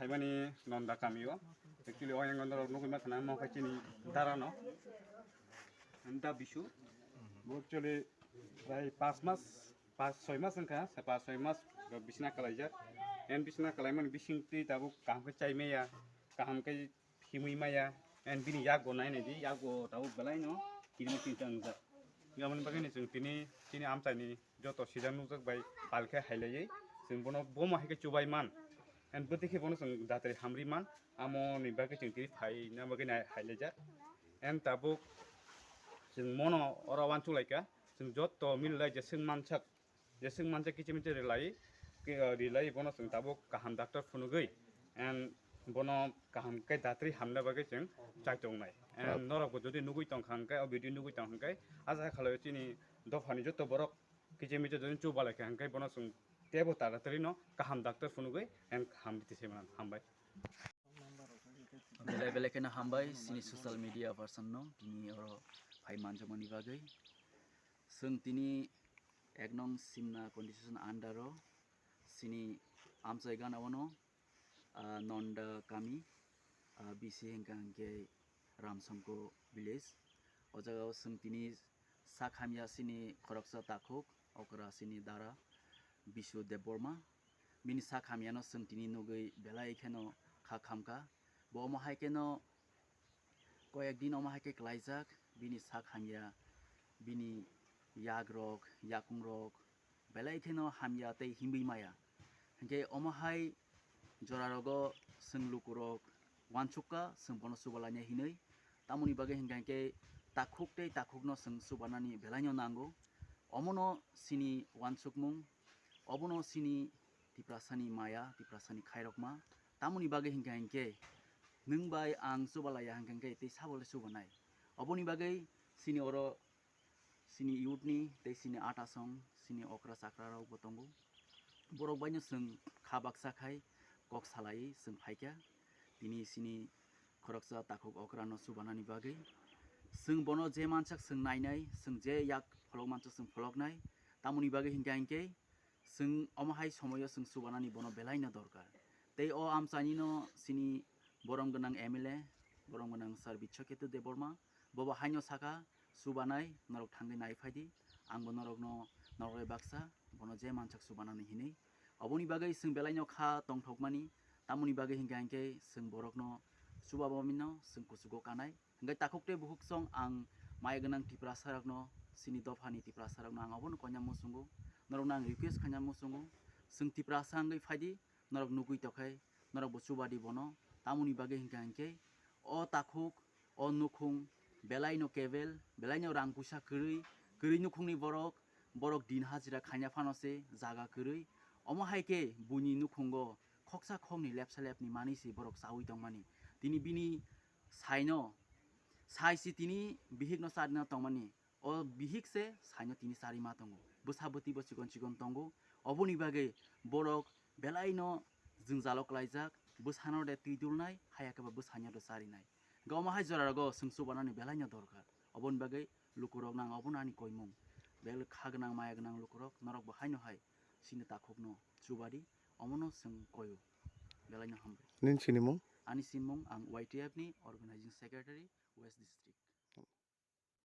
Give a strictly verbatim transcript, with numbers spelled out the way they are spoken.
Mani Nonda kami o. Actually, o yang Nonda rok nugui ma khana mo khe chini dara no. Da bisu. Bo actually prai pas mas, pas soi mas wngkha, sa pas soi mas rok bisina kalaijak. En bisina kalaimani bising twi tabuk kaham khe chai maya, kaham khe himwi maya. En bini yak bo nai nai di, yak bo tabuk belai no kirima kirta wngjak. Yamani bagwi ni chwng tini, tini amchaini joto sijak nukjak bai pal khe hailaiwi chwng bono bomo hai khe chubai man. En bwtwi khe bono chwng datri hamri man, amo ni bagwi chwng tini phaina bagwi nai hailaijak. En tabuk chwng mono oro uansuk lai kha, chwng joto mili lai jeswk mansak, jeswk mansak kichi michi rilai, ki, ah, rilai bono chwng tabuk kaham doctor phunugwi, en bono kaham khe datri hamna bagwi chwng chai tongnai. En norok bo jodi nugwi tongkha hwnkhe, o video nugwi tongkha hwnkhe, aja khalai chini dophani joto borok kichi michi jodi chubalai kha hwnkhe bono chwng teibo taratari no kaham doctor phunugwi en kaham biti se mano. Hambai. Belai belai kheno hambai chini social media person no tini oro phai manjakmani bagwi. Chwng tini ek nong Simna constitution under o chini amchai gana o no, ah, Nonda kami, ah, B C hwnkha hwnkhe Ramsongko village. O jaga o chwng tini sak hamya chini khoroksa takhuk, okra chini dara Bisu Debbarma. Bini sak hamya no chwng tini nugwi belai kheno kha khamkha. Bo omo hai kheno koyek din omo hai khe klaijak, bini sak hamya, bini yak rok, yakung rok, belai kheno hamya tei himwi maya. Hinkhe omo hai jora rogo chwng lukurok uansukha, chwng bono chubalaina hinwi. Tamoni bagwi hinkha hinkhe takhuk tei takhukno chwng chubanani belaino nango. Omono chini uansukmung, obono chini Tiprasani maya, Tiprasani khairokma. Tamoni bagwi hinkha hinkhe nwng bai ang chubalaiya hinkha hinkhe tei sabo le chubanai. Oboni bagwi chini oro chini youth ni tei chini atasong, chini okra chakra rok bo tongo. Borok bai no chwng kha baksa khai kok salai chwng phaikha. Tini chini khoroksa takhuk okra no chubanani bagwi. Chwng bono je mansak chwng nainai, chwng je yak pholok mansak chwng pholoknai. Tamoni bagwi hinkha hinkhe chwng omo hai somoyo chwng chubanani bono belai no dorkar. Tei o amchaini no chini borom gwnang M L A, borom gwnang Sir Bichokhetu Debbarma, bobo haino saka, chubanai, norok thangwi nai phaidi, angbo norokno, norok bai baksa, bono je mansak chubanani hinwi. Oboni bagwi chwng belaino kha tongthokmani, tamoni bagwi hinkha hinkhe chwng borokno chubabamino chwng kuchugo kanai. Hinkhe takhuk tei bukhuk song ang maya gwnang Tiprasa rokno, chini dophani Tiprasa rokno ang obono koina muchungo, norokno ang request khaina muchungo, chwng Tiprasa wngwi phaidi, norok nugwi tongkhai, norok bo chubadi bono. Tamoni bagwi hinkha hinkhe o takhuk, o nukhung belaino kebel, belaino rang puisa kwrwi, kwrwi nukhungni borok, borok din hajira khaina phano se jaga kwrwi. Omo hai khe buini nukhungo khoksa khokni lepsa lepni manwi se borok chaui tongmani. Tini bini saino, sai se tini bihikno charina tongmani. O bihik se saino tini chari ma tongo. Bwsa bwtwi bo chikon chikon tongo. Oboni bagwi borok belaino jwngjalo klaijak. Bwsano de twi dulnai, haya khe bo bwsano de charinai. Hinkhe omo hai jora rogo chwng chubanani belaino dorkar. Oboni bagwi lukurok nang obono ani koimung. Belai kha gwnang maya gwnang lukurok norok bo haino hai chini takhukno chubadi omono chwng koio. Belaino hambai. Nini sinimung? Ani sinimung ang Y T F ni organizing secretary West District.